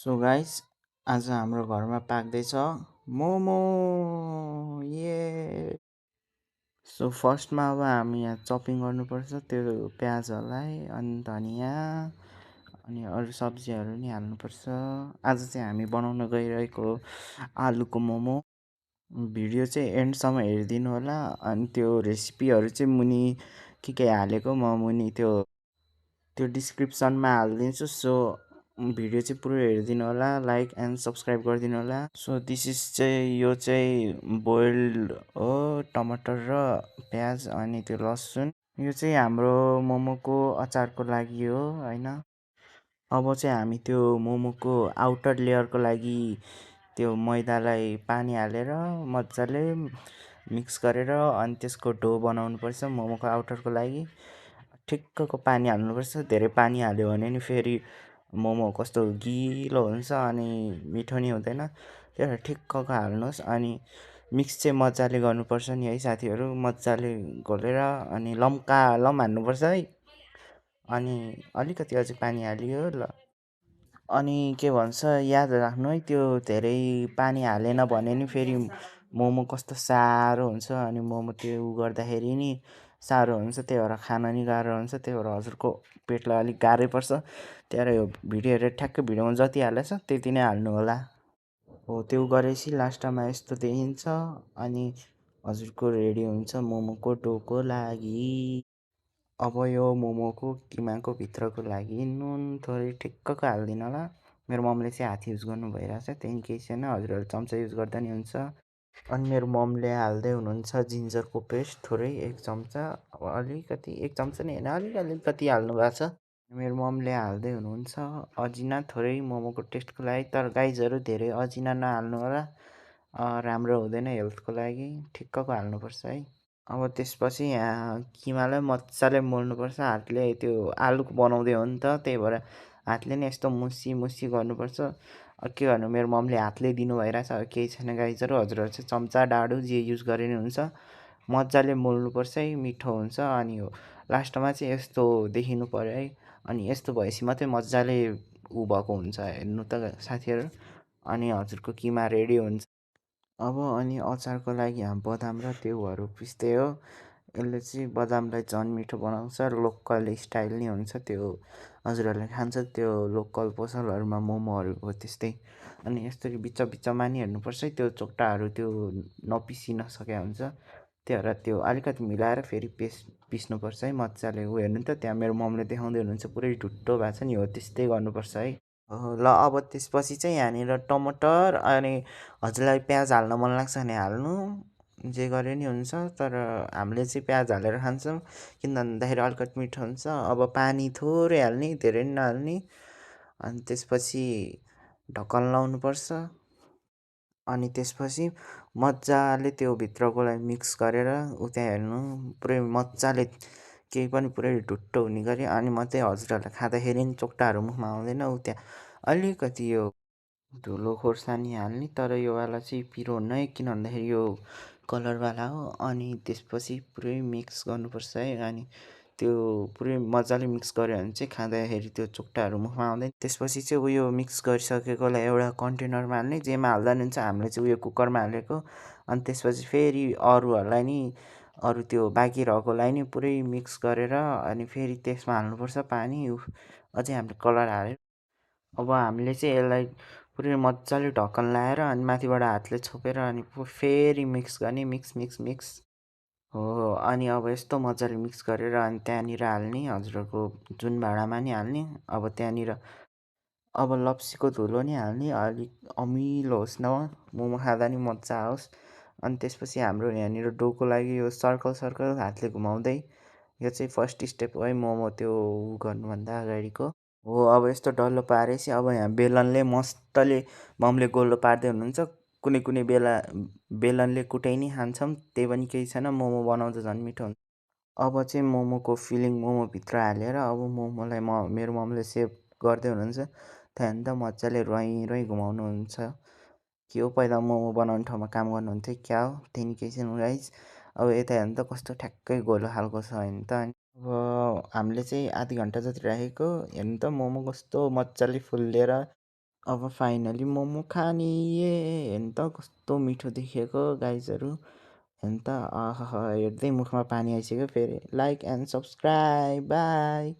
So guys आज हाम्रो घरमा पाक्दैछ मोमो ये। सो फर्स्टमा अब हामी यहाँ चपिङ गर्नुपर्छ त्यो प्याजहरूलाई अनि धनियाँ अनि अरू सब्जीहरू नि हाल्नुपर्छ। आज चाहिँ हामी बनाउन गइरहेको आलुको मोमो। भिडियो चाहिँ एन्डसम्म हेरिदिनु होला। अनि त्यो रेसिपीहरू चाहिँ मुनि के हालेको म मुनि त्यो डिस्क्रिप्सनमा हालिदिन्छु। सो भिडियो चाहिँ पुरै हेरिदिनु होला, लाइक एन्ड सब्सक्राइब गरिदिनु होला। सो दिस इज चाहिँ यो चाहिँ बोइल्ड हो, टमाटर र प्याज अनि त्यो लसुन। यो चाहिँ हाम्रो मोमोको अचारको लागि हो होइन। अब चाहिँ हामी त्यो मोमोको आउटर लेयरको लागि त्यो मैदालाई पानी हालेर मजाले मिक्स गरेर अनि त्यसको डो बनाउनुपर्छ मोमोको आउटरको लागि। ठिक्कको पानी हाल्नुपर्छ, धेरै पानी हाल्यो भने नि फेरि मोमो कस्तो गिलो हुन्छ अनि मिठो नि हुँदैन। त्यही भएर ठिक्कको हाल्नुहोस् अनि मिक्स चाहिँ मजाले गर्नुपर्छ नि है साथीहरू। मजाले घोलेर अनि लम हाल्नुपर्छ है। अनि अलिकति अझै पानी हालियो ल। अनि के भन्छ याद राख्नु है, त्यो धेरै पानी हालेन भने नि फेरि मोमो कस्तो साह्रो हुन्छ अनि मोमो त्यो गर्दाखेरि नि साह्रो हुन्छ। त्यही भएर खान नि गाह्रो हुन्छ। त्यही भएर हजुरको पेटलाई अलिक गाह्रै पर्छ। त्यही भएर यो भिडियो हेरेर ठ्याक्कै भिडियोमा जति हालेछ त्यति नै हाल्नु होला। हो त्यो गरेपछि लास्टमा यस्तो देखिन्छ अनि हजुरको रेडी हुन्छ मोमोको डोको लागि। अब यो मोमोको किमाको भित्रको लागि नुन थोरै ठिक्कको हालिदिनु होला। मेरो मम्मीले चाहिँ हात युज गर्नु भइरहेछ, त्यही केही छैन, हजुरहरू चम्चा युज गर्दा नि हुन्छ। अनि मेरो मम्मीले हाल्दै हुनुहुन्छ जिन्जरको पेस्ट थोरै 1 चम्चा। अब अलिकति 1 चम्चा नि होइन, अलिकति हाल्नु भएको छ। मेरो मम्मीले हाल्दै हुनुहुन्छ अजिना थोरै मोमोको टेस्टको लागि। तर गाइजहरू धेरै अजिना नहाल्नु होला, राम्रो हुँदैन हेल्थको लागि। ठिक्कको हाल्नुपर्छ है। अब त्यसपछि यहाँ किमालाई मजाले मोल्नुपर्छ हातले। त्यो आलुको बनाउँदै हो नि त, त्यही भएर हातले नै यस्तो मुसी गर्नुपर्छ। के गर्नु, मेरो मम्मीले हातले दिनु भइरहेछ। केही छैन गाइजहरू, हजुरहरू चाहिँ चम्चा डाडु जे युज गरे नि हुन्छ। मजाले मोल्नुपर्छ है, मिठो हुन्छ। अनि लास्टमा चाहिँ यस्तो देखिनु पऱ्यो है। अनि यस्तो भएपछि मात्रै मजाले भएको हुन्छ, हेर्नु त साथीहरू। अनि हजुरको किमा रेडी हुन्छ। अब अनि अचारको लागि बदाम र त्योहरू पिस्दै हो। यसले चाहिँ बदामलाई झन् मिठो बनाउँछ, लोकल स्टाइल नै हुन्छ त्यो। हजुरहरूले खान्छ त्यो लोकल पसलहरूमा मोमोहरू हो त्यस्तै। अनि यस्तरी बिचमा नि हेर्नुपर्छ है, त्यो चोक्टाहरू त्यो नपिसिन सकेको हुन्छ। त्यही भएर त्यो अलिकति मिलाएर फेरि पिस्नुपर्छ है मजाले। हेर्नु त त्यहाँ मेरो मम्मीले देखाउँदै हुनुहुन्छ, पुरै ढुट्टो भएको छ नि, हो त्यस्तै गर्नुपर्छ है। ल अब त्यसपछि चाहिँ यहाँनिर टमाटर अनि हजुरलाई प्याज हाल्न मन लाग्छ भने हाल्नु, जे गरे नि हुन्छ। तर हामीले चाहिँ प्याज हालेर खान्छौँ किन भन्दाखेरि अलिकति मिठो हुन्छ। अब पानी थोरै हाल्ने, धेरै नि नहाल्ने। अनि त्यसपछि ढक्कन लाउनुपर्छ। अनि त्यसपछि मजाले त्यो भित्रकोलाई मिक्स गरेर त्यहाँ हेर्नु पुरै मजाले केही पनि पुरै ढुट्टो हुने गरी अनि मात्रै हजुरहरूलाई खाँदाखेरि नि चोक्टाहरू मुखमा आउँदैन। त्यहाँ अलिकति यो धुलो खोर्सानी हाल्ने, तर योवाला चाहिँ पिरो हुन्न है, किन भन्दाखेरि यो कलरवाला हो। अनि त्यसपछि पुरै मिक्स गर्नुपर्छ है। अनि त्यो पुरै मजाले मिक्स गऱ्यो भने चाहिँ खाँदाखेरि त्यो चोक्टाहरू मुखमा आउँदैन। त्यसपछि चाहिँ उयो मिक्स गरिसकेकोलाई एउटा कन्टेनरमा हाल्ने, जेमा हाल्दा नि हुन्छ। हामीले चाहिँ उयो कुकरमा हालेको। अनि त्यसपछि फेरि अरूहरूलाई नि अरू त्यो बाँकी रहेकोलाई नि पुरै मिक्स गरेर अनि फेरि त्यसमा हाल्नुपर्छ पानी। अझै हामीले कलर हाल्यो। अब हामीले चाहिँ यसलाई पुरै मजाले ढक्कन लगाएर अनि माथिबाट हातले छोपेर अनि फेरि मिक्स गर्ने, मिक्स हो। अनि अब यस्तो मजाले मिक्स गरेर अनि त्यहाँनिर हाल्ने, हजुरहरूको जुन भाँडामा नि हाल्ने। अब त्यहाँनिर अब लप्सीको धुलो नि हाल्ने, अलिक अमिलो होस् न, मोमो खाँदा नि मजा आओस्। अनि त्यसपछि हाम्रो यहाँनिर डोको लागि यो सर्कल हातले घुमाउँदै, यो चाहिँ फर्स्ट स्टेप हो है मोमो त्यो गर्नुभन्दा अगाडिको हो। अब यस्तो डल्लो पारेपछि अब यहाँ बेलनले मस्तले मम्मीले गोलो पार्दै हुनुहुन्छ। कुनै बेला बेलनले कुटाइ नि खान्छौँ, त्यही पनि केही छैन, मोमो बनाउँदा झन् मिठो हुन्छ। अब चाहिँ मोमोको फिलिङ मोमोभित्र हालेर अब मोमोलाई मेरो मम्मीले सेभ गर्दै हुनुहुन्छ। त्यहाँदेखि त मजाले रुवाई घुमाउनुहुन्छ। के हो, पहिला मोमो बनाउने ठाउँमा काम गर्नुहुन्थ्यो क्या हो, त्यहाँदेखि केही छैन गाइज। अब यता हेर्नु त कस्तो ठ्याक्कै गोलो खालको छ होइन त। अब हामीले चाहिँ आधी घन्टा जति राखेको, हेर्नु त मोमो कस्तो मजाले फुल्लिएर अब फाइनली मोमो खाने हेर्नु त कस्तो मिठो देखिएको गाइजहरू हेर्नु त आहा हेर्दै मुखमा पानी आइसक्यो फेरि लाइक एन्ड सब्सक्राइब बाई